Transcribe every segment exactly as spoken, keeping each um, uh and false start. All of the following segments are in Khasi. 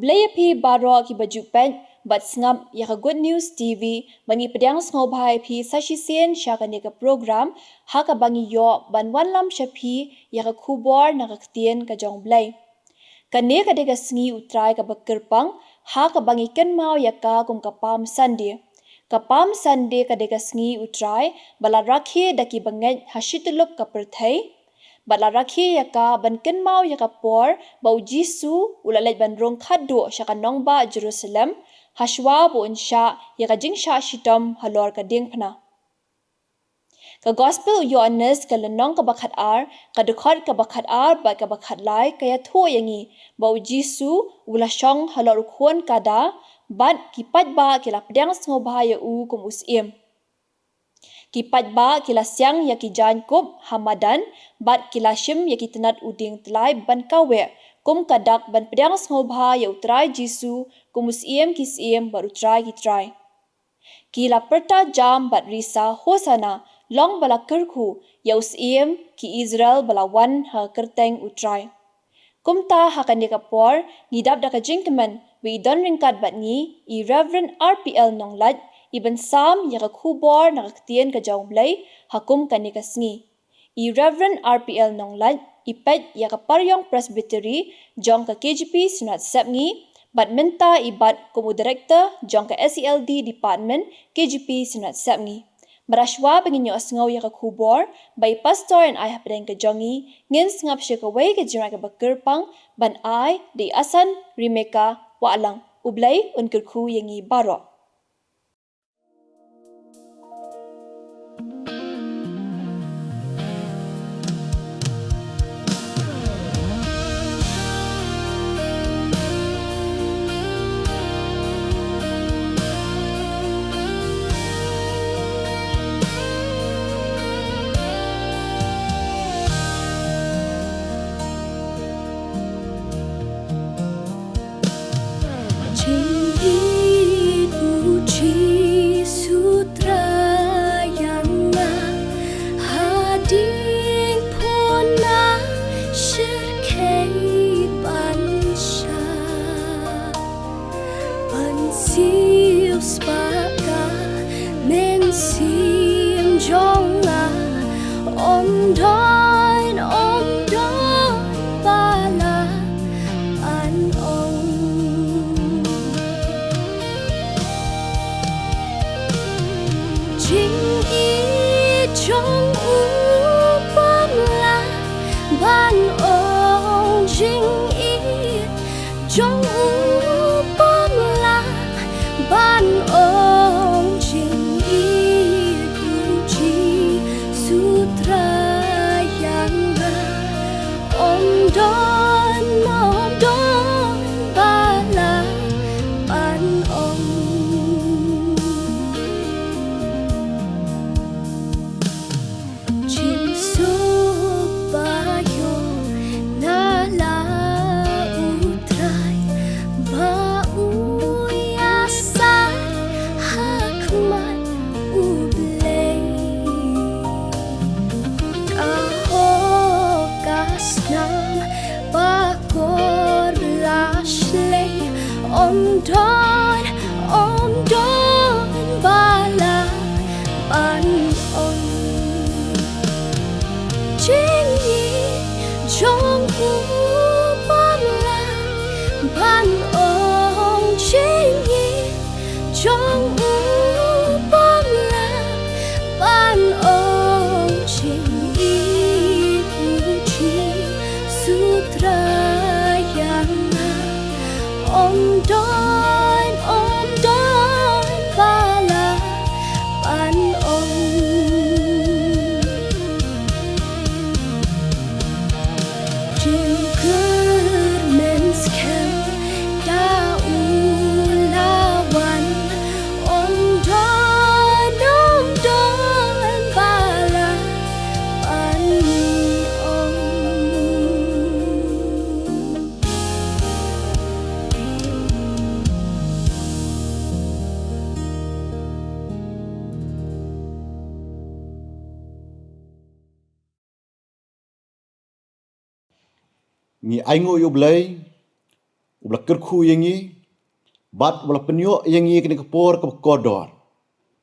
Khublei ïa phi baroh kiba ju peit bad sngap ïa ka Good News T V, ba ngi pdiang sngewbha ïa phi sa shisien sha kane ka program, ha kaba ngi ïoh ban wanlam sha phi ïa ka khubor na ka ktien ka jong U Blei. Kane ka dei ka sngi U Trai kaba kyrpang, ha kaba ngi kynmaw ïa ka kum ka Palm Sunday. Ka Palm Sunday ka dei ka sngi U Trai ba la rakhe da kiba ngeit ha shityllup ka pyrthei, bad la rakhe ïa ka ban kynmaw ïa ka por ba U Jisu u la leit ban rung khatduh sha ka nongbah Jerusalem, hashwa ba un shah ïa ka jingshah shitom halor ka diengphna. Ka Gospel u Ïoannis, ka lynnong kaba khatar, ka dkhot kaba khatar bad kaba khatlai, ka ïathuh ïa ngi ba U Jisu u la shong halor u khun kada, bad ki paidbah ki la pdiang sngewbha ïa u kum u syiem. Ki paidbah ki la siang ïa ki jaiñkup ha madan, bad ki la shim ïa ki tnat u dieng tlai ban kaweh, kum ka dak ban pdiang sngewbha ïa U Trai Jisu kum u Syiem ki syiem bad U Trai ki trai. Ki la pyrta jam bad risa, Hosana, long ba la kyrkhu ïa u Syiem ki Israel ba la wan ha ka kyrteng U Trai. Kumta ha kane ka por, ngi dap da ka jingkmen ba i don ryngkat bad ngi i Reverend R P L Nonglait, i ban sam ïa ka khubor na ka ktien ka jong U Blei ha kum kane ka sngi. I Reverend R P L Nonglait i peit ïa ka Pariong Presbytery jong ka K J P Synod Sepngi, bad mynta i bat kum u Director jong ka S E L D Department, K J P Synod Sepngi. Bad hashwa ba ngin ïohsngew ïa ka khubor ba i Pastor yn ai hapdeng ka jong ngi, ngin sngap sha kawei ka jingrwai kaba kyrpang ban ai da i Asan Rimeka Wahlang. U Blei un kyrkhu ïa ngi baroh. Jingïeit u Jisu Trai ïa nga, hadien puna sha khei ban shah. Ban siew spah ka mynsiem jong nga, ym don, ym don ba lah ban ong. Jingïeit jong u bym lah ban ong, jingïeit jong u bym lah ban ong, jingïeit u Jisu Trai ïa nga, ym don, ym don ba lah ban ong. Jingsuk ba ïoh na la u Trai, ba u ïasaid ha khmat u Blei. Ka hok ka snam ba kor la shlei, ym don, ym don ba lah ban ong. Jingïeit jong u bym lah ban ong, jingïeit jong u bym lah ban ong, jingïeit u Jisu Trai ïa nga, ym don, ym don ba lah ban ong. Jingkyrmen skhem da u la wan, ym don, ym don ba lah ban ong. Ngi ainguh ïa U Blei uba la kyrkhu ïa ngi, bad uba la pynïoh ïa ngi kane ka por kaba kordor,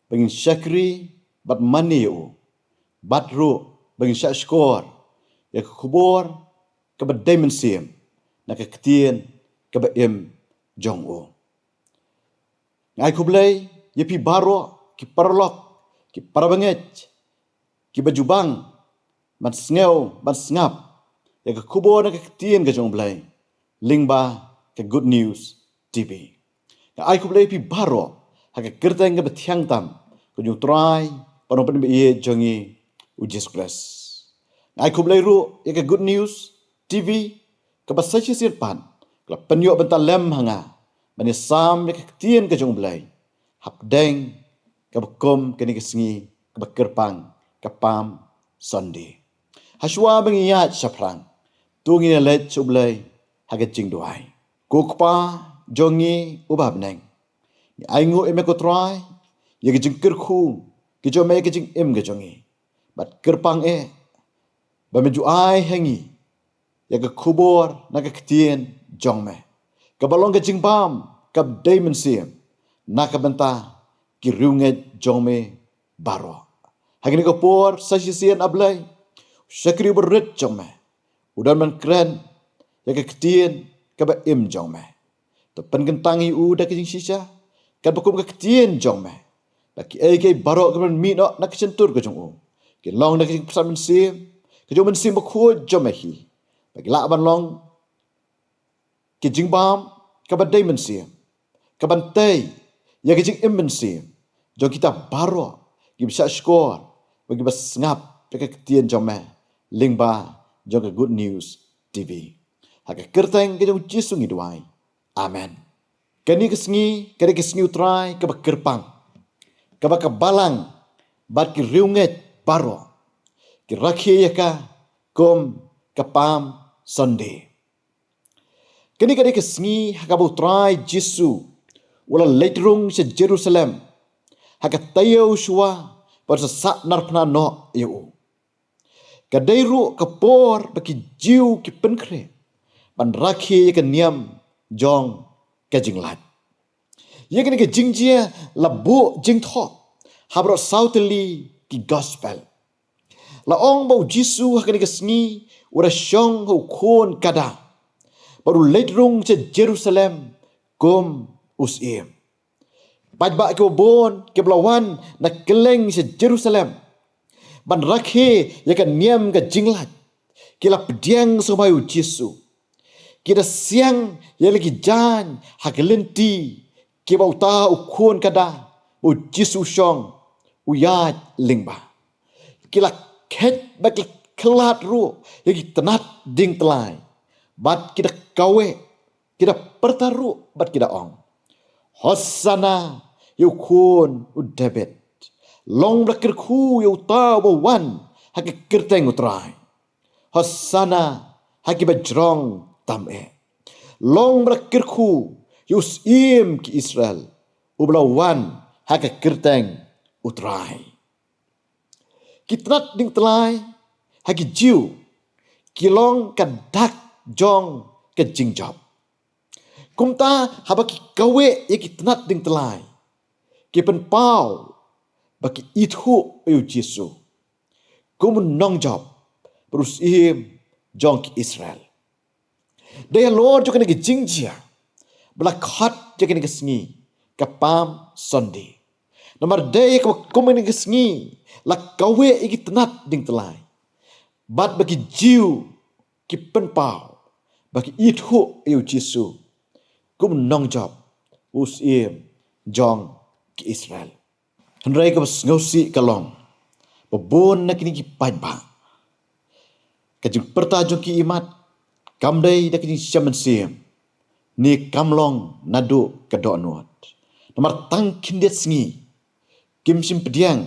ba ngin shakri bad mane ïa u, bad ruh ba ngin shah shkor ïa ka khubor kaba dei mynsiem na ka ktien kaba im jong u. Nga ai khublei ïa phi baroh, ki paralok, ki parabangeit, kiba ju bang ban sngew, ban sngap ïa ka khubor na ka ktien ka jong U Blei lyngba ka Good News T V. Nga ai khublei ïa phi baroh ha ka kyrteng kaba thiang tam ka jong U Trai bad U Nongpynim ba ïeit jong ngi, U Jisu Khrist. Nga ai khublei ruh ïa ka Good News T V, kaba sa shisien pat ka la pynïoh bynta lem ha nga ban ïasam ïa ka ktien ka jong U Blei hapdeng kaba kum kane ka sngi kaba kyrpang, ka Palm Sunday. Hashwa ban ïaid shaphrang, to ngin ïaleit sha U Blei ha ka jingduwai. Ko Kpa jong ngi uba ha bneng, ngi ainguh ïa me ko Trai ïa ka jingkyrkhu ka jong me ïa ka jingim ka jong ngi. Bad kyrpang eh ba me ju ai ha ngi ïa ka khubor na ka ktien jong me, kaba long ka jingbam kaba dei mynsiem na ka bynta ki riewngeit jong me baroh. Ha kane ka por sa shisien, A Blei, u shakri uba rit jong me u don ban kren ïa ka ktien kaba im jong me. To pynkyntang ïa u da ka jingshisha, katba kum ka ktien jong me, ba kiei kiei baroh kiban mih noh na ka shyntur ka jong u kin long da ka jingpyrsad mynsiem ka jong u Mynsiem Bakhuid jong me hi, ba ki lah ban long ki jingbam kaba dei mynsiem, kaban tei ïa ka jingim mynsiem jong kita baroh kiba shah shkor bad kiba sngap ïa ka ktien jong me lyngba jong ka Good News T V. Ha ka kyrteng ka jong U Jisu ngi duwai. Amen. Kane ka sngi ka dei ka sngi U Trai kaba kyrpang, kaba ka balang bad ki riewngeit baroh ki rakhe ïa ka kum ka Palm Sunday. Kane ka dei ka sngi ha kaba U Trai Jisu u la leit rung sha Jerusalem ha ka taïew shuwa ban sa sah narphna noh ïa u. Ka dei ruh ka por ba ki Jiw ki pynkhreh ban rakhe ïa ka niam jong ka jinglait. Ïa kane ka jingjia la buh jingthoh ha baroh saw tylli ki gospel. La ong ba U Jisu ha kane ka sngi u da shong ha u khun kada bad u leit rung sha Jerusalem kum u syiem. Paidbah kiba bun kiba la wan na kylleng sha Jerusalem ban rakhe ïa ka niam ka jinglait ki la pdiang sngewbha ïa U Jisu. Ki da siang ïa la ki jaiñ ha ki lynti kiba uta u khun kada, U Jisu u shong, u ïaid lyngba. Ki la khet bad ki la khlad ruh ïa ki tnat diengtlai bad ki da kaweh, ki da pyrta ruh bad ki da ong, "Hosana ïa u khun u Dabid. Long ba la kyrkhu ïa uta uba wan ha ka kyrteng U Trai. Hosana ha kiba jrong tam eh. Long ba la kyrkhu ïa u syiem ki Israel uba la wan ha ka kyrteng U Trai." Ki tnat diengtlai ha ki Jiw ki long ka dak jong ka jingjop. Kumta haba ki kaweh ïa ki tnat diengtlai, ki pynpaw ba ki ithuh ïa U Jisu kum u nongjop bad u syiem jong ki Israel. Dei halor jong kane ka jingjia ba la khot ïa kane ka sngi ka Palm Sunday. Namar dei ha kaba kum kane ka sngi la kaweh ïa ki tnat diengtlai bad ba ki Jiw ki pynpaw ba ki ithuh ïa U Jisu kum u nongjop, u syiem jong ki Israel. Hynrei kaba sngewsih ka long ba bun na kine ki paidbah, ka jingpyrta jong ki imat kam dei da ka jingshem mynsiem ne kam long naduh ka dohnud. Namar tang khyndiat sngi kim shym pdiang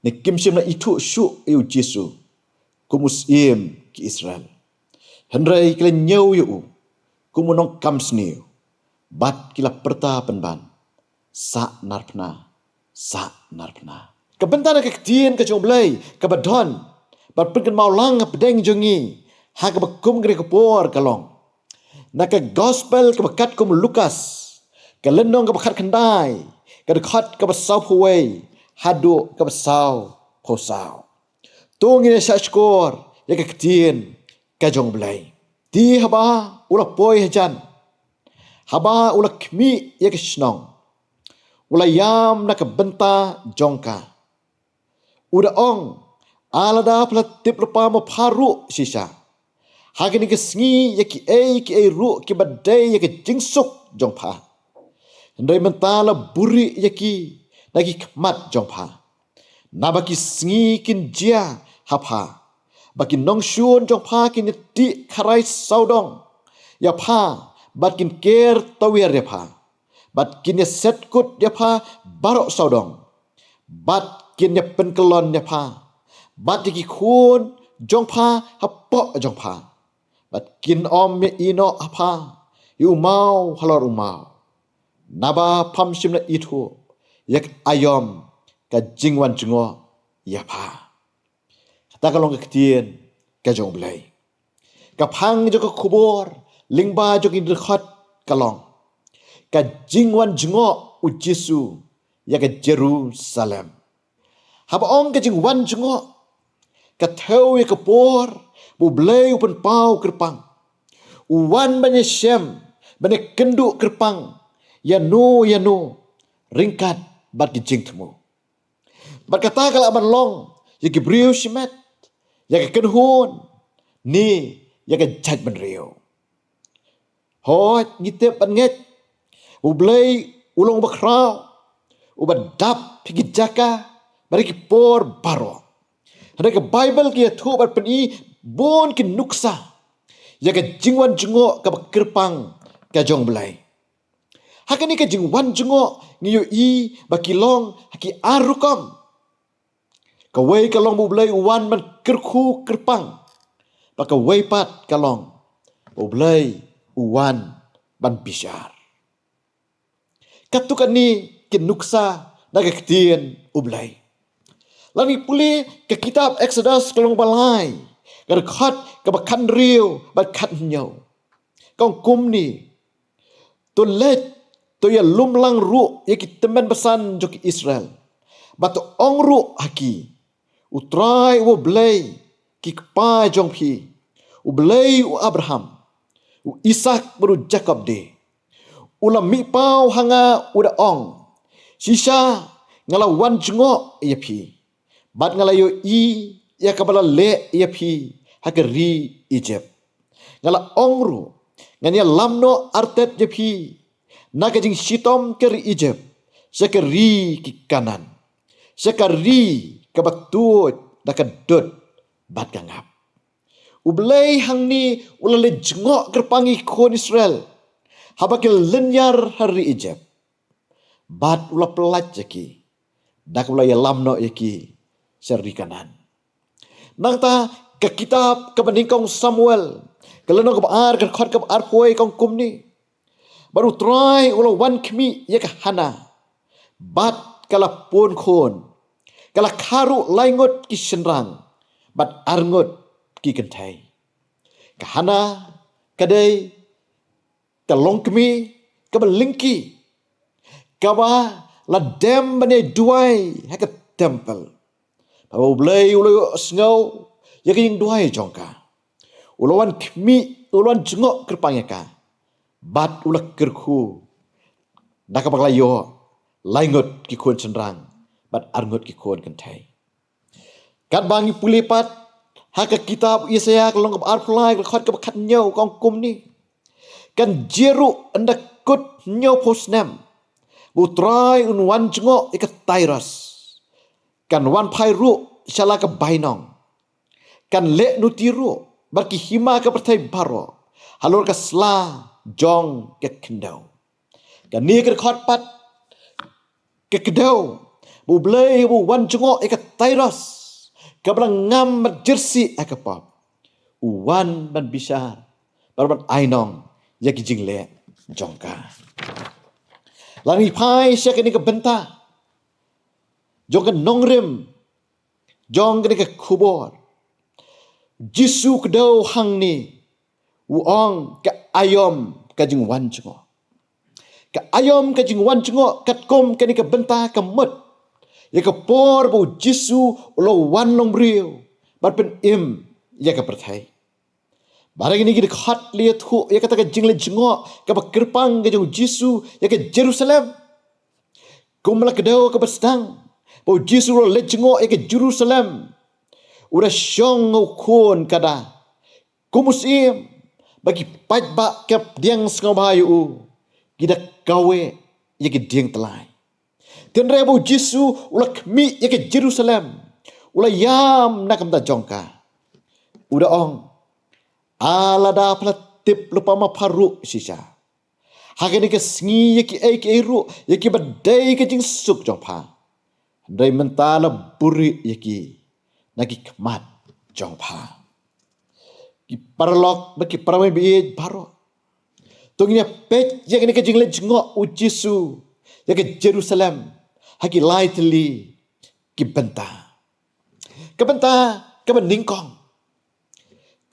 ne kim shym la ithuh shuh ïa U Jisu kum u syiem ki Israel. Hynrei ki la ñiew ïa u kum u nongkam sniew bad ki la pyrta pynban, "Sah narphna, sah narphna." Ka bynta na ka ktien ka jong U Blei kaba don ban pynkynmaw lang hapdeng jong ngi ha kaba kum kane ka por ka long, Na ka gospel kaba katkum u Lukas, ka lynnong kaba khatkhyndai, ka dkhot kaba sawphew wei haduh kaba sawphew saw. To ngin ïa shahshkor ïa ka ktien ka jong u Blei. Te haba u la poi hajan, haba u la khmih ïa ka shnong, u la ïam na ka bynta jong ka. U da ong, A lada pha la tip lypa ma pha ruh shisha, ha kane ka sngi ïa kiei kiei ruh kiba dei ïa ka jingsuk jong pha. Hynrei mynta la buhrieh ïa ki na ki khmat jong pha. Naba ki sngi kin jia ha pha ba ki nongshun jong pha kin ïa tih kharai sawdong ïa pha, bad kin ker tawiar ïa pha, bad kin ïa set kut ïa pha baroh sawdong, bad kin ïa pynkyllon ïa pha bad ïa ki khun jong pha hapoh jong pha, bad kin ym ïa ïehnoh ha pha ïa u maw halor u maw, naba pham shym la ithuh ïa ka aïom ka jingwan jngoh ïa pha. Kata ka long ka ktien ka jong u Blei. Ka phang jong ka khubor lyngba jong kine ki dkhot ka long ka jingwan jngoh u Jisu ïa ka Jerusalem. Haba ong ka jingwan jngoh, ka thew ïa ka por ba u Blei u pynpaw kyrpang, u wan ban ïa shem, ban ïa kynduh kyrpang ïa no ïa no ryngkat bad ki jingthmu. Bad kata ka lah ban long ïa ki briew shimet, ïa ka kynhun, ne ïa ka jaitbynriew. Hooid, ngi tip bad ngeit, u Blei u long bakhraw, uba dap ha ki jaka bad ha ki por baroh. Hynrei ka Baibl ka ïathuh bad pyni bun ki nuksa ïa ka jingwan jngoh kaba kyrpang ka jong u Blei. Ha kane ka jingwan jngoh ngi ïohi ba ki long ha ki ar rukom. Kawei ka long ba u Blei u wan ban kyrkhu kyrpang, bad kawei pat ka long ba u Blei u wan ban bishar. Katto katne ki nuksa na ka ktien u Blei. Lada ngi pule ka kitab Exodus ka lynnong ba lai, ka dkhot kaba khathynriew bad khathynñiew, ka ong kumne: To leit, to ïalumlang ruh ïa ki tymmen basan jong ki Israel, bad to ong ruh ha ki, U Trai uba Blei ki kpa jong phi, U Blei u Abraham, u Isaak bad u Jakob de, u la mih paw ha nga, u da ong: Shisha nga la wan jngoh ïa phi, bad nga la ïohi ïa kaba la leh ïa phi ha ka ri Ijipt. Nga la ong ruh, ngan ïalam noh artet ïa phi na ka jingshitom ka ri Ijipt sha ka ri ki Kanaan, sha ka ri kaba tuid da ka dud bad ka ngap. U Blei hangne u la leit jngoh kyrpang ïa ki khun Israel haba ki la lynñiar ha ri Ijipt, bad u la pyllait ïa ki da kaba la ïalam noh ïa ki sha ri Kanaan. Nangta ka kitab kaba nyngkong Samuel, ka lynnong kaba ar, ka dkhot kaba arphew wei, ka ong kumne: Bad U Trai u la wan khmih ïa ka Hana, bad ka la pun khun, ka la kha ruh lai ngut ki shynrang bad ar ngut ki kynthei. Ka Hana ka dei ka longkmie kaba lyngkhi, kaba la dem ban ïa duwai ha ka templ. Bad U Blei u la ïohsngew ïa ka jingduwai jong ka. U la wan khmih, u la wan jngoh kyrpang ïa ka, bad u la kyrkhu da kaba ka la ïoh lai ngut ki khun shynrang bad ar ngut ki khun kynthei. Katba ngi pule pat ha ka kitab Isaïah, ka lynnong kaba arphew lai, ka dkhot kaba khathynñiew, ka ong kumne: Kan jia ruh ynda kut hynñiewphew snem ba U Trai un wan jngoh ïa ka Tyrus, kan wan phai ruh sha la ka bainong, kan leh nuti ruh bad ki hima ka pyrthei baroh halor ka sla jong ka khyndew. Kane ka dkhot pat ka kdew ba U Blei uba wan jngoh ïa ka Tyrus, kaba la ngam bad jyrsieh ha ka pop, u wan ban bishar bad ban ainong ïa ki jingleh jong ka. Lada ngi phai sha kane ka bynta jong ka nongrim jong kane ka khubor, Jisu kdew hangne, u ong: Ka aïom ka jingwan jngoh. Ka aïom ka jingwan jngoh katkum kane ka bynta ka mut ïa ka por ba u Jisu u la wan long briew ban pynim ïa ka pyrthei. Ba ha kine ki dkhot la ïathuh ïa kata ka jingleit jngoh kaba kyrpang ka jong u Jisu ïa ka Jerusalem. Kum la kdew kaba sdang ba u Jisu u la leit jngoh ïa ka Jerusalem, u da shong ha u khun kada kum u syiem, ba ki paidbah ki ba pdiang sngewbha ïa u ki da kaweh ïa ki dieng tyllai. Hynrei ba u Jisu u la khmih ïa ka Jerusalem, u la ïam na ka bynta jong ka, u da ong, "A lada pha la tip lypa ma pha ruh shisha ha kane ka sngi ïa kiei kiei ruh ïa kiba dei ka jingsuk jong pha, hynrei mynta la buhrieh ïa ki na ki khmat jong pha." Ki paralok bad ki para bangeit baroh, to ngin ïa peit ïa kane ka jingleit jngoh u Jisu ïa ka Jerusalem ha ki lai tylli ki bynta. Ka bynta kaba nyngkong,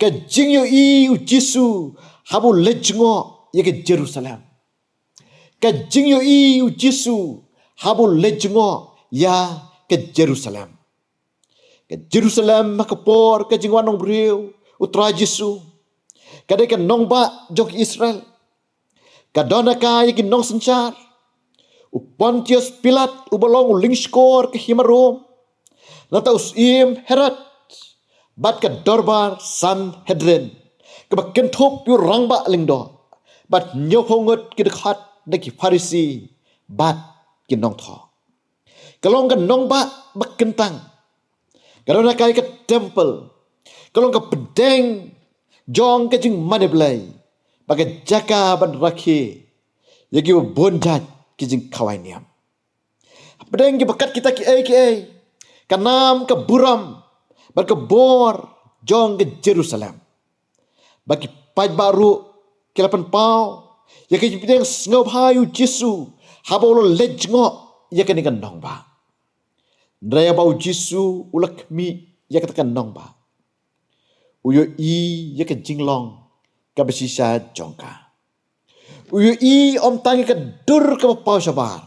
ka jingïohi u Jisu haba u leit jngoh ïa ka Jerusalem. Ka jingïohi u Jisu haba u leit jngoh ïa ka Jerusalem. Ka Jerusalem ha ka por ka jingwan long briew u Trai Jisu, ka dei ka nongbah jong ki Israel. Ka don ha ka ïa ki nongsynshar. U Pontius Pilat uba long u lyngshkor ka hima Rom, nangta u syiem Herod, bad ka dorbar Sanhedrin kaba kynthup ïa u rangbah lyngdoh bad hynñiewphew ngut ki dkhot na ki Pharisi bad ki nongthoh. Ka long ka nongbah ba kyntang. Ka don ha ka ïa ka temple. Ka long ka pdeng jong ka jingmane Blei bad ka jaka ban rakhe ïa kiba bun jait ki jingkhawai niam. Hapdeng kiba kat kita kiei kiei, ka nam ka burom bad ka bor jong ka Jerusalem. Ba ki paidbah ruh ki la pynpaw ïa ka jingpdiang sngewbha ïa u Jisu haba u la leit jngoh ïa kane ka nongbah. Hynrei haba u Jisu u la khmih ïa kata ka nongbah, u ïohi ïa ka jinglong kaba shisha jong ka. U ïohi ym tang ïa ka dur kaba paw shabar,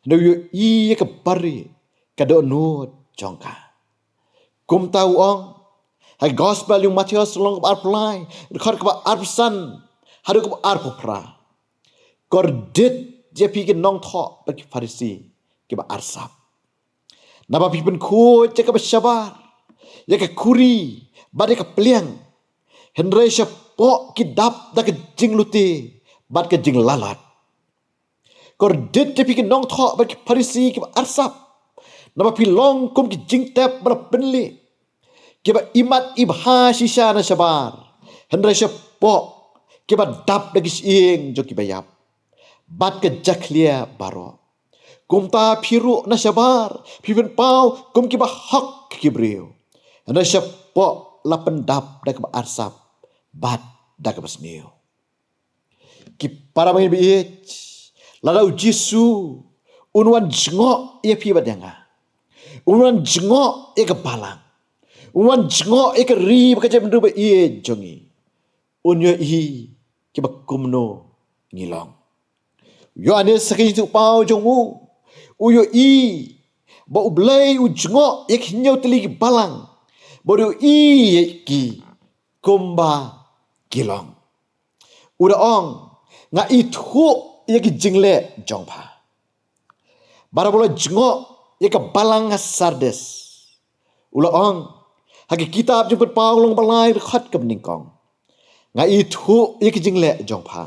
hynrei u ïohi ïa ka barieh ka dohnud jong ka. Kumta u ong ha ka Gospel u Mathaios lynnong kaba arphew lai, dkhot kaba arphew san haduh kaba arphew phra: "Kordit ïa phi ki nongthoh bad ki Pharisi kiba arsap. Naba phi pynkhuid ïa kaba shabar, ïa ka khuri bad ïa ka pliang, hynrei shapoh ki dap da ka jinglute bad ka jinglalot. Kordit ïa phi ki nongthoh bad ki Pharisi kiba arsap, naba phi long kum ki jingtep ba la pynlih, kiba imat ibha shisha na shabar, hynrei shapoh kiba dap da ki shyieng jong kiba ïap bad ka jakhlia baroh. Kumta phi ruh na shabar phi pynpaw kum kiba hok ki briew, hynrei shapoh la pyndap da kaba arsap bad da kaba sniew." Ki para bangeit, lada u Jisu un wan jngoh ïa phi bad ïa nga, un wan jngoh ïa ka balang, un wan jngoh ïa ka ri bad ka jaitbynriew ba ïeit jong ngi, un ïohi kiba kumno ngi long. U Ïoannis ha ka jingïathuhpaw jong u, u ïohi ba U Blei u jngoh ïa ki hynñiew tylli ki balang bad u ïohi ïa ki kumba ki long. U da ong, "Nga ithuh ïa ki jingleh jong pha." Bad haba u la jngoh ïa ka balang ha Sardis, u la ong ha ka kitab Jingpynpaw lynnong ba lai, dkhot kaba nyngkong, "Nga ithuh ïa ki jingleh jong pha,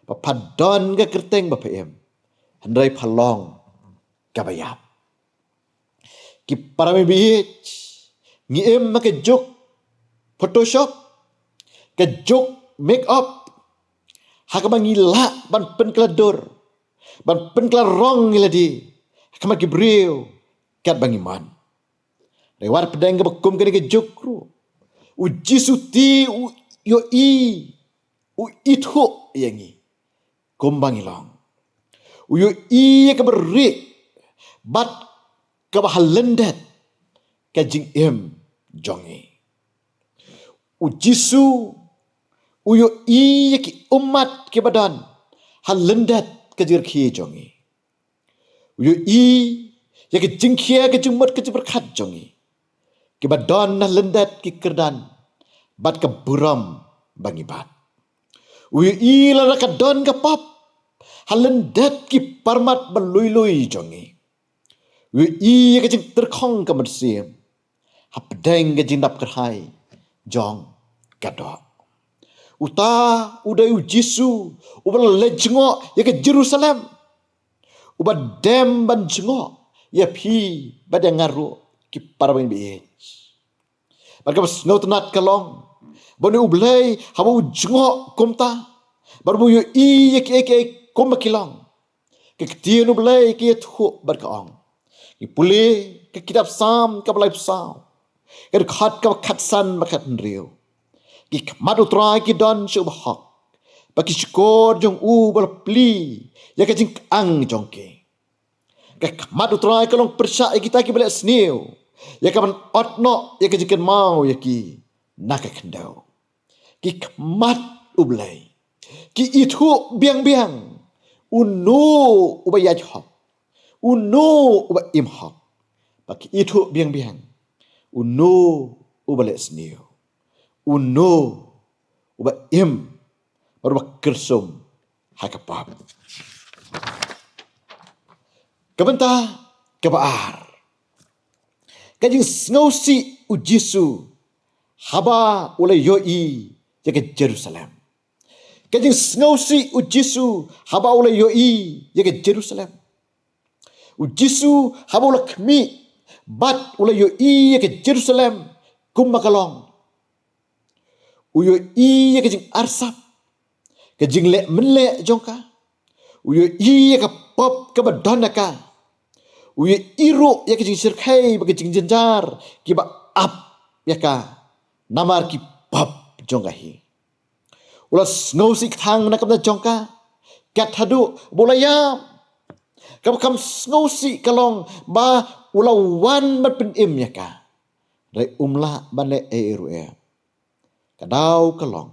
ba pha don ka kyrteng ba pha im, hynrei pha long kaba ïap." Ki para bangeit, ngi im ha ka juk Photoshop, ka juk make up, ha kaba ngi lah ban pynkylla dur, ban pynkylla rong ïa lade ha khmat ki briew katba ngi mon. Hynrei wat hapdeng kaba kum kane ka juk ruh, u Jisu te u ïohi, u ithuh ïa ngi kumba ngi long. U ïohi ïa kaba rieh bad kaba ha lyndet ka jingim jong ngi. U Jisu U ïohi ïa ki ummat kiba don ha lyndet ka jingrakhe jong ngi. U ïohi ïa ka jingkhia ka jingmut ka jingpyrkhat jong ngi, kiba don ha lyndet ki kyrdan bad ka burom ba ngi bat. U ïohi lada ka don ka pop ha lyndet ki parmat ba lui lui jong ngi. U ïohi ïa ka jingtyrkhong ka mynsiem hapdeng ka jingdap kyrhai jong ka doh. Uta u dei U Jisu uba la leit jngoh ïa ka Jerusalem, uba dem ban jngoh ïa phi bad ïa nga ruh, ki para bangeit. Bad kaba sngewtynnat ka long ba une U Blei haba u jngoh kumta, bad ba u ïohi ïa kiei kiei kumba ki long, ka ktien U Blei ka ïathuh bad ka ong. Ngi pule ka kitab Salm kaba laiphew saw, ka dkhot kaba khatsan bad khathynriew. Ki khmat U Trai ki don sha uba hok, bad ki shkor jong u ba la plie ïa ka jingkyang jong ki. Ka khmat U Trai ka long pyrshah ïa kita kiba leh sniew, ïa kaban ot noh ïa ka jingkynmaw ïa ki na ka khyndew. Ki khmat U Blei ki ithuh biang biang uno uba ïaid hok, uno uba im hok, bad ki ithuh biang biang uno uba leh sniew, uno uba im bad uba kyrsum ha ka pop. Ka bynta kaba ar, ka jingsngewsih U Jisu haba u la ïohi ïa ka Jerusalem. Ka jingsngewsih U Jisu haba u la ïohi ïa ka Jerusalem. U Jisu haba u la khmih bad u la ïohi ïa ka Jerusalem kumba ka long, u ïohi ïa ka jingarsap, ka jingleh mynleh jong ka. U ïohi ïa ka pop kaba don ha ka. U ïohi ruh ïa ka jingshyrkhei bad ka jingjynjar kiba ap ïa ka namar ki pop jong ka hi. U la sngewsih kthang na ka bynta jong ka, kat haduh ba u la ïam. Kaba kham sngewsih ka long ba u la wan ban pynim ïa ka, hynrei um lah ban leh ei ei ruh em. Ka daw ka long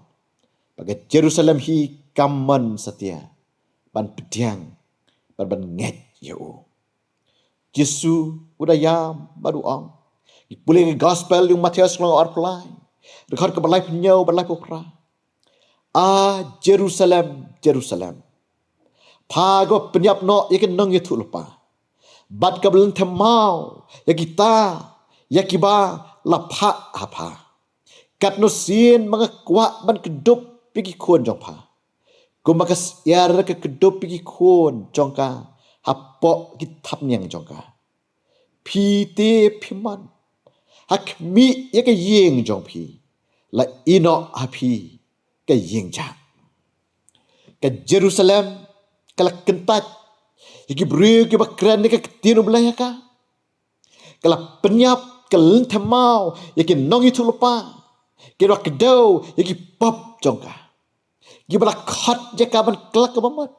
ba ka Jerusalem hi kam mon satia ban pdiang bad ban ngeit ïa u. Jisu u da ïam bad u ong. Ngi pule ka gospel jong u Mathaios lynnong arphew lai, dkhot kaba laiphew hynñiew bad laiphew phra. A Jerusalem, Jerusalem, pha kaba pynïap noh ïa ki nongïathuhlypa bad kaba lynthem maw ïa kita ïa kiba la phah ha pha. Katno sien ba nga kwah ban kdup ïa ki khun jong pha, kumba ka syiar ka kdup ïa ki khun jong ka hapoh ki thapniang jong ka. Phi te phi mon ha khmih ïa ka ïing jong phi, la ïeh noh ha phi ka ïing jah. Ka Jerusalem ka la kyntait ïa ki briew kiba kren ïa ka ktien U Blei ha ka. Ka la pynïap, ka lynthem maw ïa ki nongïathuhlypa, ki la kdew ïa ki pop jong ka, kiba la khot ïa ka ban khlak kaba mut.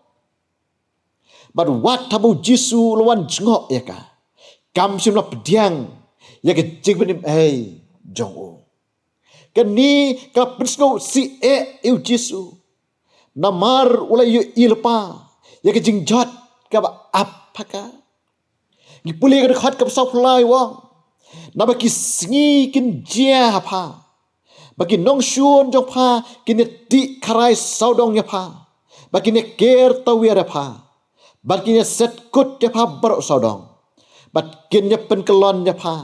Bad wat haba u Jisu u la wan jngoh ïa ka, kam shym la pdiang ïa ka jingpynim ei jong u. Kane ka la pynsngewsih eh ïa u Jisu, namar u la ïohi lypa ïa ka jingjot kaba ap ha ka. Ngi pule ka dkhot kaba sawphew lai, u ong, naba ki sngi kin jia ha pha, ba ki nongshun jong pha kin ïa tih kharai sawdong ïa pha, ba kin ïa ker tawiar ïa pha, bad kin ïa set kut ïa pha baroh sawdong, bad kin ïa pynkyllon ïa pha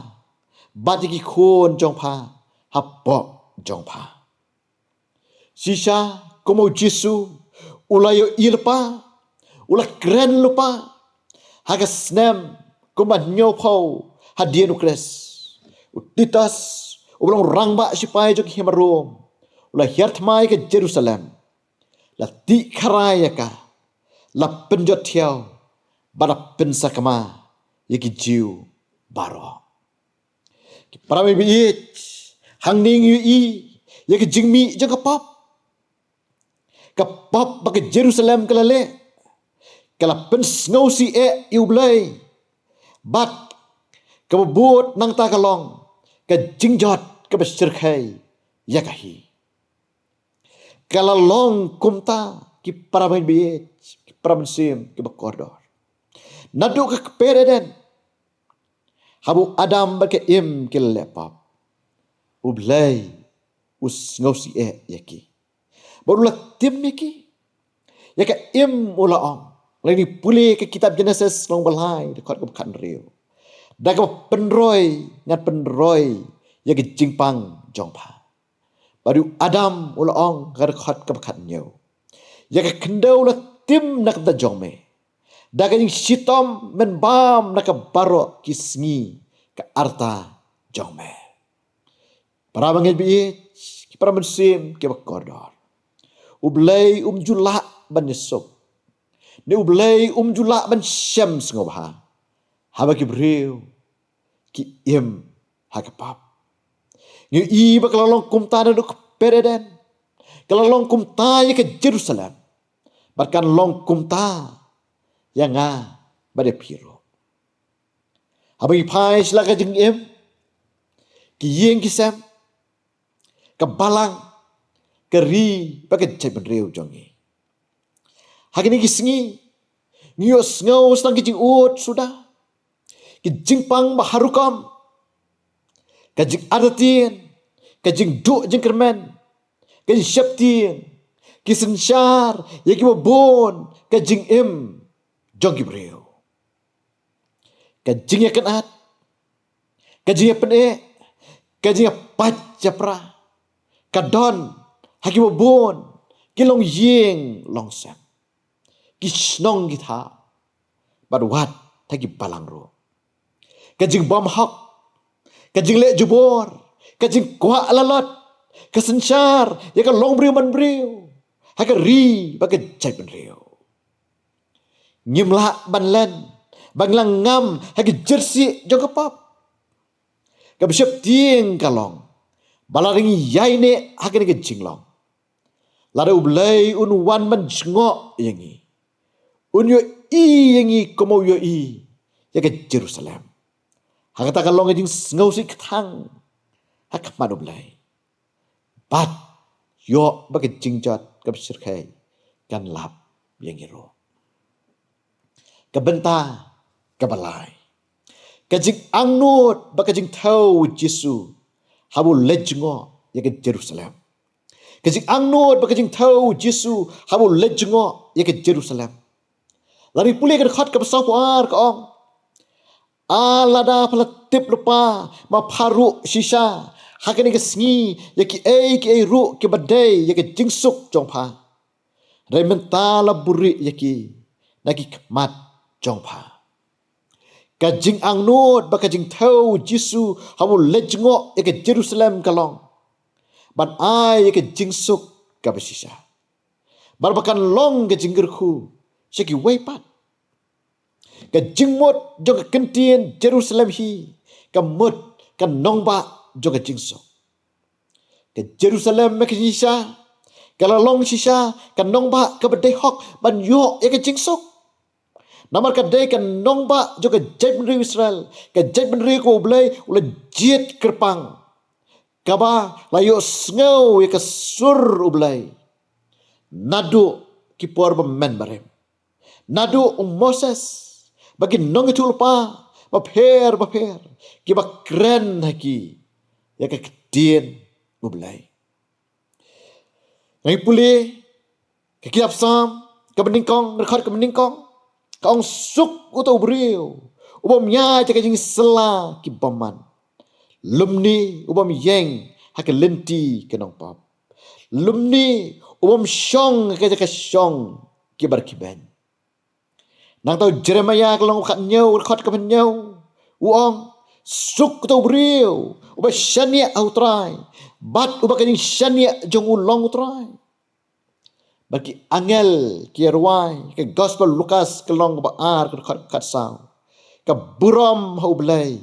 bad ïa ki khun jong pha hapoh jong pha. Shisha kumba u Jisu u la ïohi lypa, u la kren lypa, ha ka snem kumba hynñiewphew hadien u Khrist, u Titus, uba long rangbah shipai jong ki hima Rom, u la hiar thma ïa ka Jerusalem, la tih kharai ïa ka, la pynjot thiaw bad la pynsakma ïa ki Jiw baroh. Ki para bangeit, hangne ngi ïohi ïa ka jingmih jong ka pop. Ka pop ba ka Jerusalem ka la leh ka la pynsngewsih eh ïa u Blei, bad kaba bud nangta ka long ka jingjot kaba shyrkhei ïa ka hi. Ka la long kumta, ki para bangeit, ki para mynsiem kiba kordor. Naduh ka kper Eden, haba u Adam bad ka Im ki la leh pap, U Blei u sngewsih eh ïa ki. Bad u la tim ïa ki. Ïa ka Im u la ong, lada ngi pule ka kitab Jenesis lynnong ba lai, dkhot kaba khathynriew, da kaba pynroi ngan pynroi ïa ka jingpang jong pha. Bad u Adam u la ong, ka dkhot kaba khathynñiew, ïa ka khyndew la tim na ka bynta jong me, da ka jingshitom men bam na ka baroh ki sngi ka rta jong me. Para bangeit ba ïeit, ki para mynsiem kiba kordor, U Blei um ju lah ban ïasuk, ne U Blei um ju lah ban shem sngewbha haba ki briew ki im ha ka pap. Ngi ïohi ba ka la long kumta naduh ka kper Eden. Ka la long kumta ïa ka Jerusalem. Bad kan long kumta ïa nga bad ïa phi ruh. Haba ngi phai sha la ka jingim, ki ïing ki sem, ka balang, ka ri bad ka jaitbynriew jong ngi, ha kine ki sngi ngi ïohsngew tang ki jingud suda, ki jingpang ba har rukom, ka jingartatien, ka jingduh jingkyrmen, ka jingsheptieng, ki synshar ïa kiba bun, ka jingim jong ki briew, ka jingïakynad, ka jingïapyni, ka jingïapait ïapra, ka don ha kiba bun ki longïing longsem, ki shnong ki thaw, bad wat ha ki balang ruh. Ka jingbymhok, ka jingleh jubor, ka jingkwah lalot, ka synshar ïa ka longbriew manbriew ha ka ri bad ka jaitbynriew. Ngim lah ban len ba ngi la ngam ha ki jyrsieh jong ka pap, kaba sheptieng ka long ba lada ngi ïaineh ha kane ka jinglong, lada U Blei un wan ban jngoh ïa ngi, un ïohi ïa ngi kumba u ïohi ïa ka Jerusalem. Ha kata ka long ka jingsngewsih kthang ha khmat U Blei. Bad ïoh ba ka jingjot kaba shyrkhei kan lap ïa ngi ruh. Ka bynta kaba lai, ka jingangnud bad ka jingthew u Jisu haba u leit jngoh ïa ka Jerusalem. Ka jingangnud bad ka jingthew u Jisu haba u leit jngoh ïa ka Jerusalem. Lada ngi pule ka dkhot kaba sawphew ar ka ong, ah, lada pha la tip lypa ma pha ruh shisha ha kane ka sngi ïa kiei kiei ruh kiba dei ïa ka jingsuk jong pha, hynrei mynta la buhrieh ïa ki na ki khmat jong pha. Ka jingangnud bad ka jingthew u Jisu haba u leit jngoh ïa ka Jerusalem ka long ban ai ïa ka jingsuk kaba shisha, bad ba kan long ka jingkyrkhu sha kiwei pat. Ka jingmut jong ka ktien Jerusalem hi ka mut ka nongbah jong ka jingsuk. Ka Jerusalem ka shisha ka la long shisha ka nongbah kaba dei hok ban ïoh ïa ka jingsuk. Namar ka dei ka nongbah jong ka jaitbynriew Israel, ka jaitbynriew kaba U Blei u la jied kyrpang, kaba la ïohsngew ïa ka sur U Blei naduh ki por ba mynbarim, naduh u Moses, ba ki nongïathuhlypa bapher bapher kiba kren ha ki ïa ka ktien U Blei. Ngi pule ka kitab Salm kaba nyngkong, dkhot kaba nyngkong, ka ong, suk uta u briew u bym ïaid ha ka jingsylla ki bymman, lymne u bym ïeng ha ka lynti ki nongpop, lymne u bym shong ha ka jaka shong ki bymman. Nangta u Jeremaïah ka lynnong kaba hynñiew, dkhot kaba hynñiew, u ong, suk uta u briew uba shaniah ha u Trai, bad uba ka jingshaniah jong u long u Trai. Bad ki angel ki ïa rwai, ka Gospel Lukas ka lynnong kaba ar, ka dkhot kaba khatsaw, ka burom ha U Blei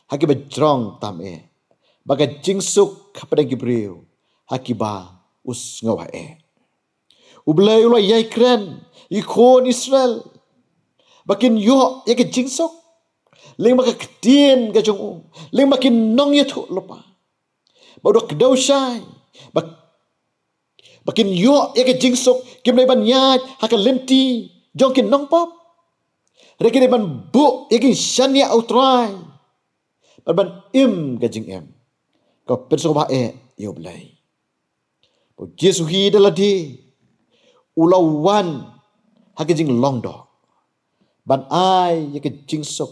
ha kiba jrong tam eh, bad ka jingsuk hapdeng ki briew ha kiba u sngewbha eh. U Blei u la ïai kren ïa ki khun Israel ba kin ïoh ïa ka jingsuk lyngba ka ktien ka jong u, lyngba ki nongïathuhlypa. Bad u da kdew shai ba, Ba kin ïoh ïa ka jingsuk, kim dei ban ïaid ha ka lynti jong ki nongpop. Hynrei ki dei ban buh ïa ki shaniah ha U Trai, bad ban im ka jingim kaba pynsngewbha eh ïa U Blei. Ba U Jisu hi da lade u la wan ha ka jinglong doh ban ai ïa ka jingsuk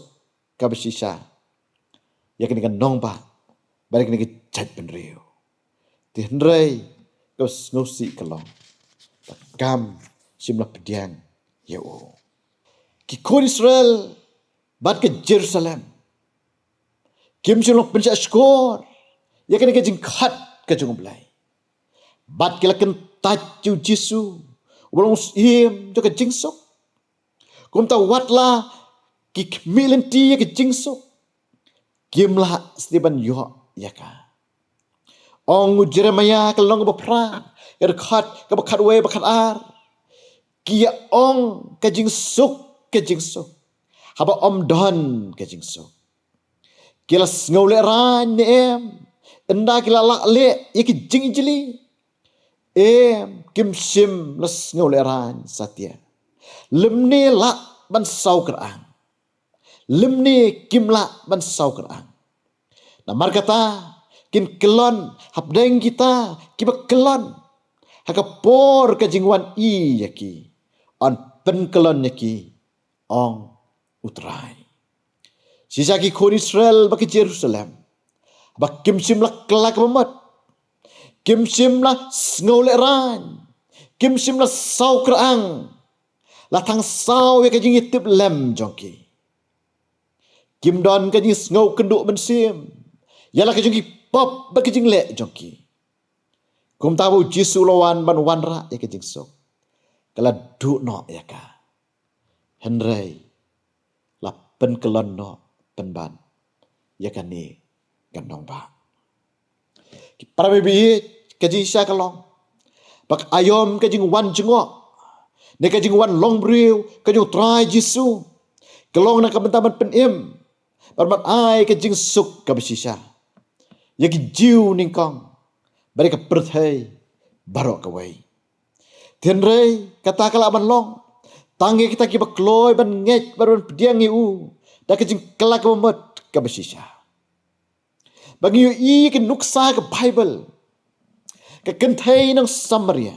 kaba shisha ïa kane ka nongbah bad ïa kane ka jaitbynriew. Te hynrei kaba sngewsih ka long ba kam shym la pdiang ïa u. Ki khun Israel bad ka Jerusalem kim shym la pynshah shkor ïa kane ka jingkhot ka jong U Blei. Bad ki la kyntait ïa U Jisu uba long u Syiem jong ka jingsuk. Kumta wat la ki khmih lynti ïa ka jingsuk, kim lah sdang ban ïoh ïa ka. Ong u Jeremaïah ka lynnong kaba phra, ka dkhot kaba khatwei bad khatar: Ki ïa ong, ka jingsuk, ka jingsuk, haba ym don ka jingsuk. Ki la sngewlehraiñ ne em, ynda ki la lah leh ïa ki jingijli? Em, kim shym la sngewlehraiñ satia, lymne lah ban saw kyrang, lymne kim lah ban saw kyrang. Namar kata, kin kyllon hapdeng kita kiba kyllon ha ka por ka jingwan ïa ki, yn pynkyllon ïa ki, ong U Trai. Shisha ki khun Israel bad ki Jerusalem, ba kim shym la kylla kaba mut, kim shym la sngewlehraiñ, kim shym la saw kyrang, la tang saw ïa ka jingïatiplem jong ki. Kim don ka jingsngew kynduh mynsiem ïa la ka jong ki pop bad ka jingleh jong ki. Kumta ba U Jisu u la wan ban wanrah ïa ka jingsuk, ka la duh noh ïa ka. Hynrei la pynkyllon noh pynban ïa kane ka nongbah. Ki para bangeit, ka jingshisha ka long ba ka aïom ka jingwan jngoh ne ka jingwan long briew ka jong U Trai Jisu ka long na ka bynta ban pynim bad ban ai ka jingsuk kaba shisha ïa ki Jiw nyngkong bad ïa ka pyrthei baroh kawei. Hynrei kata ka lah ban long tang ïa kita kiba kloi ban ngeit bad ban pdiang ïa u da ka jingkylla kaba mut kaba shisha. Ba ngi ïohi ïa ka nuksa ka Baibl, ka kynthei nong Samaria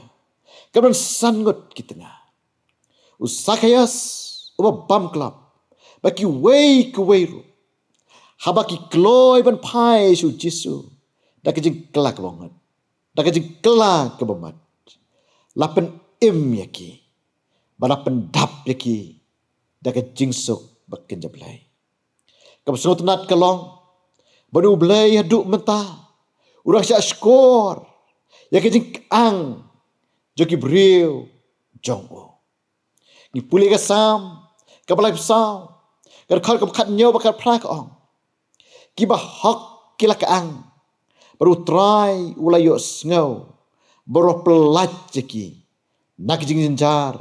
kaba don san ngut ki tnga, u Sakhaios uba bam klop, bad kiwei kiwei ruh, haba ki kloi ban phai sha U Jisu da ka jingkylla kaba mut, da ka jingkylla kaba mut, la pynim ïa ki bad la pyndap ïa ki da ka jingsuk ba kynja Blei. Kaba sngewtynnat ka long ba U Blei haduh mynta u dang shah shkor ïa ka jingkyang jong ki briew jong u. Ngi pule ka Salm kaba laiphew saw, ka dkhot kaba khathynñiew bad khatphra, ka ong: Kiba hok ki la kyang, bad U Trai u la ïohsngew, baroh pyllait ïa ki na ki jingjynjar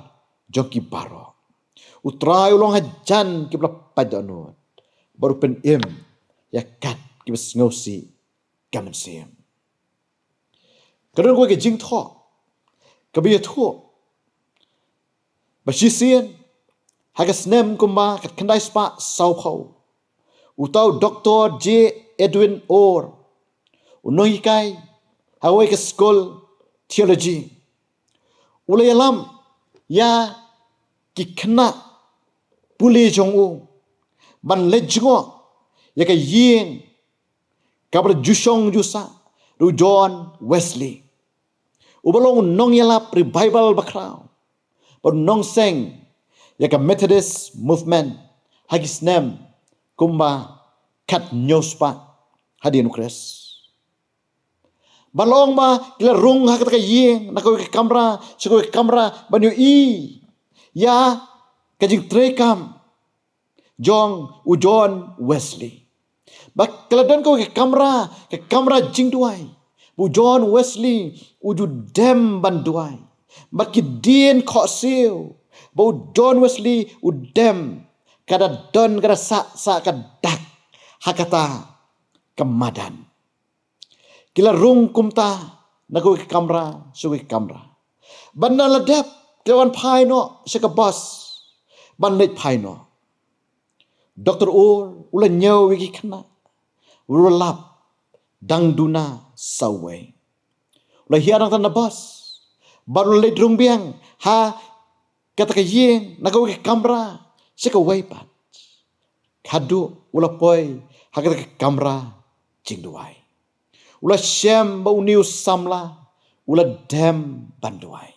jong ki baroh. U Trai u long hajan kiba la pait dohnud, bad u pynim ïa kat kiba sngewsih ka mynsiem. Ka don kawei ka jingthoh kaba ïathuh ba shisien ha ka snem kumba khatkhyndai spah sawphew, uta u Doktor J Edwin Orr, u nonghikai ha kawei ka skul theology, u la ïalam ïa ki khynnah pule jong u ban leit jngoh ïa ka ïing kaba la ju shong ju sah da u John Wesley, uba long u nongïalap revival bakhraw bad u nongseng ïa ka Methodist Movement ha ki snem kumba khathynñiew spah hadien U Khrist. Ba long ba ki la rung ha kata ka ïing na kawei ka kamra sha kawei ka kamra ban ïohi ïa ka jingtreikam jong u John Wesley. Ba ka la don kawei ka kamra, ka kamra jingduwai, ba u John Wesley u ju dem ban duwai. Ba ki dien khohsiew ba u John Wesley u dem, ka da don, ka da sah, sah ka dak ha kata ka madan. Ki la rung kumta na kawei ka kamra sha kawei ka kamra. Bad na la dep ki la wan phai noh sha ka bus ban leit phai noh. Doktor Ur u la ñiew ïa ki khynnah, u la lap dang duna sawei. U la hiar nangta na bus bad u la leit rung biang ha kata ka ïing, na kawei ka kamra sha kawei pat. Haduh u la poi ha kata ka kamra jingduwai. U la shem ba une u samla u la dem ban duwai.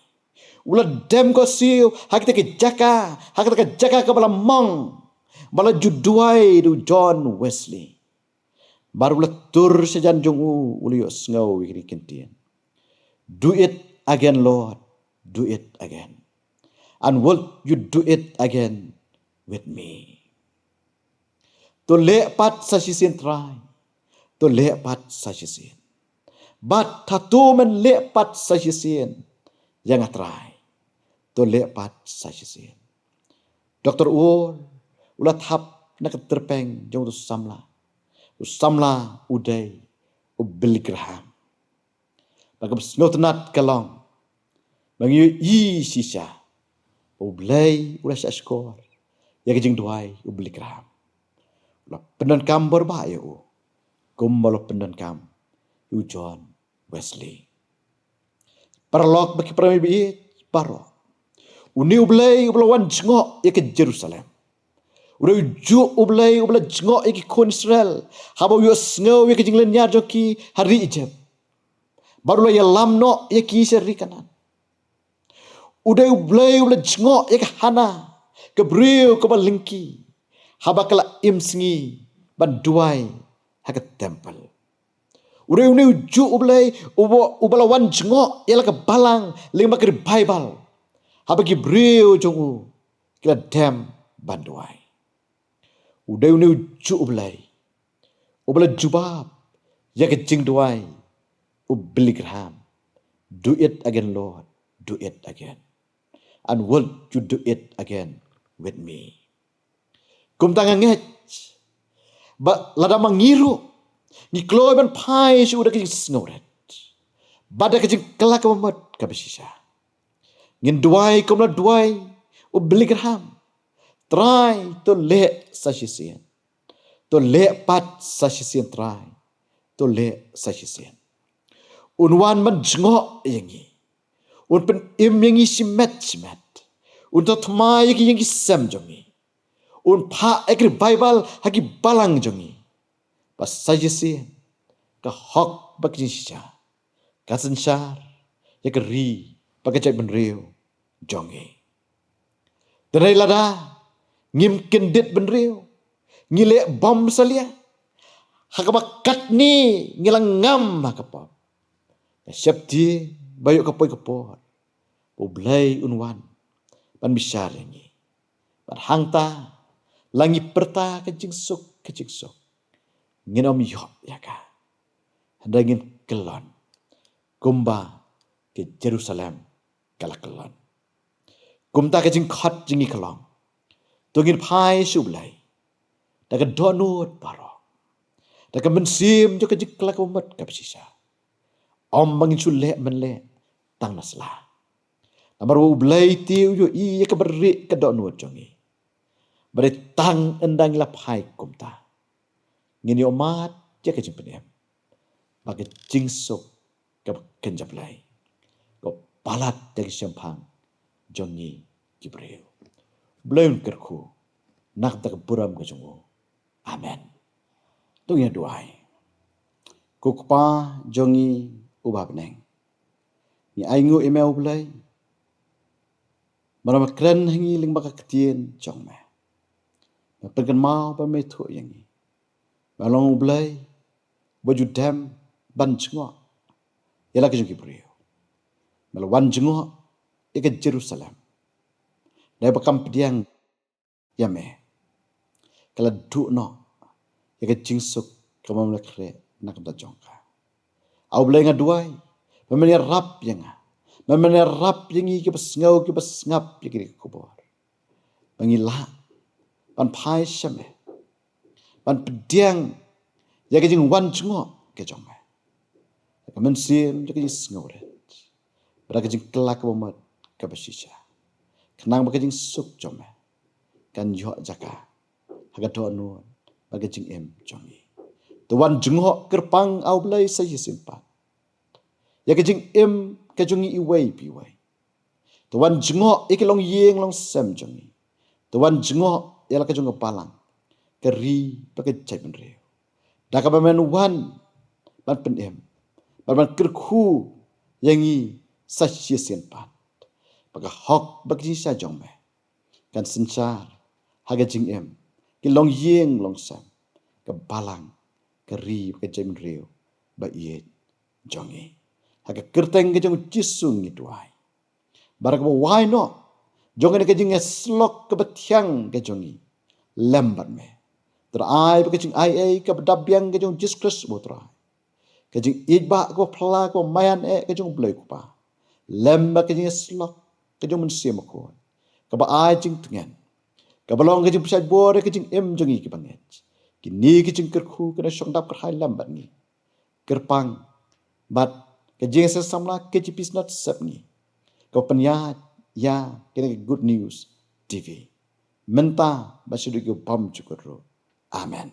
U la dem ko siew ha kata ka jaka, ha kata ka jaka kaba la mong, ba la ju duwai da u John Wesley. Bad u la tur sha jan jong u, u la ïohsngew ïa kine ki kyntien: "Do it again, Lord, do it again. And will you do it again with me?" To leh pat sa shisien Trai, to leh pat sa shisien. Bad hato men leh pat sa shisien ïa nga Trai, to leh pat sa shisien. Doktor Ur u la thap na ka tyrpeng jong u samla. U samla u dei u Billy Graham. Bad kaba sngewtynnat ka long ba ngi ïohi shisha ba U Blei u la shahshkor ïa ka jingduwai u Billy Graham. U la pyndonkam bor ba ïa u kumba u la pyndonkam ïa u John Wesley. Paralok bad ki paralok, baroh, une U Blei uba la wan jngoh ïa ka Jerusalem, u dei ujuh U Blei uba la jngoh ïa ki khun Israel haba u ïohsngew ïa ka jinglynñiar jong ki ha ri Ijipt, bad u la ïalam noh ïa ki sha ri Kanaan. U dei U Blei uba la jngoh ïa ka Hana, ka briew kaba lyngkhi, haba ka la im sngi ban duwai ha ka templ. U dei une ujuh U Blei uba, uba la wan jngoh ïa la ka balang lyngba ka revival, haba ki briew jong u ki la dem ban duwai. U dei une ujuh U Blei uba la jubab ïa ka jingduwai u Billy Graham: "Do it again, Lord, do it again. And will you do it again with me?" Kumta nga ngeit ba lada ma ngi ruh ngi kloi ban phai sha u da ka jingsngewrit bad da ka jingkylla ka bamut kaba shisha, ngin duwai kum la duwai u Billy Graham: "Trai, to leh sa shisien. To leh pat sa shisien Trai. To leh sa shisien." Un wan ban jngoh ïa ngi. Un pynim ïa ngi shimet shimet. Un thaw thymmai ïa ki ïing ki sem jong ngi. Un phah ïa ka revival ha ki balang jong ngi. Ba sa shisien ka hok bad ka jingshisha ka synshar ïa ka ri bad ka jaitbynriew jong ngi. Te hynrei lada ngim kyndit bynriew, ngi leh bom salia, ha kaba katne ngi la ngam ha ka pop, nga sheptieng ba ïoh ka poi ka por ba U Blei un wan ban bishar ïa ngi. Bad hangta la ngi pyrta ka jingsuk ka jingsuk, ngin ym ïoh ïa ka. Hynrei ngin kyllon kumba ka Jerusalem ka la kyllon. Kumta ka jingkhot jong ngi ka long, to ngin phai sha U Blei da ka dohnud baroh, da ka mynsiem jong ka jingkylla ka bamut kaba shisha. Ym ba ngin shu leh mynleh tang na sla. Namar ba U Blei te u ïohi ïa kaba rieh ka dohnud jong ngi. Ba dei tang ynda ngi la phai kumta, ngin ïohmad ïa ka jingpynim bad ka jingsuk kaba kynja Blei, kaba palat ïa ka shemphang jong ngi ki briew. Blei un kyrkhu na ka bynta ka burom ka jong u. Amen. To ngin ïa duwai. Ko Kpa jong ngi uba ha bneng, ngi ainguh ïa me U Blei ba me kren ha ngi lyngba ka ktien jong me. Me pynkynmaw ba me ïathuh ïa ngi. Me long U Blei ba ju dem ban jngoh ïa la ka jong ki briew. Me la wan jngoh ïa ka Jerusalem. Dei ba kam pdiang ïa me, ka la duh noh ïa ka jingsuk kaba me la khreh na ka bynta jong ka. A U Blei, nga duwai ba men ïarap ïa nga, ba men ïarap ïa ngi kiba sngew kiba sngap ïa kine ki khubor, ba ngi lah ban phai sha me, ban pdiang ïa ka jingwan jngoh ka jong me. Mynsiem jong ka jingsngewrit bad ka jingkylla ka bamut kaba shisha, khnang ba ka jingsuk jong me kan ïoh jaka ha ka dohnud bad ka jingim jong ngi. To wan jngoh kyrpang, A U Blei, sa shisien pat ïa ka jingim ka jong ngi iwei pa iwei. To wan jngoh ïa ki longïing longsem jong ngi. To wan jngoh ïa la ka jong ka balang, ka ri bad ka jaitbynriew, da kaba men wan ban pynim bad ban kyrkhu ïa ngi sa shisien pat, ba ka hok bad ka jingshisha jong me kan synshar ha ka jingim ki longïing longsem, ka balang, ka ri bad ka jaitbynriew ba ïeit jong ngi. Ha ka kyrteng ka jong U Jisu ngi duwai. Bad kaba wai noh jong kane ka jingïasyllok kaba thiang ka jong ngi lem bad me, Trai, ba ka jingaiei kaba dap biang ka jong U Jisu Khrist, U Trai, ka jingïaibah kaba phylla kaba maïan eh ka jong U Blei U Kpa, lem bad ka jingïasyllok ka jong U Mynsiem Bakhuid, kaba ai jingtngen, kaba long ka jingpynshait bor ïa ka jingim jong ngi kiba ngeit. Kine ki jingkyrkhu ki nang shong dap kyrhai lem bad ngi. Kyrpang bad ka jingïaseng samla K J P Synod Sepngi, kaba pynïaid ïa kane ka Good News T V, mynta bad shaduh ki bymjukut ruh. Amen.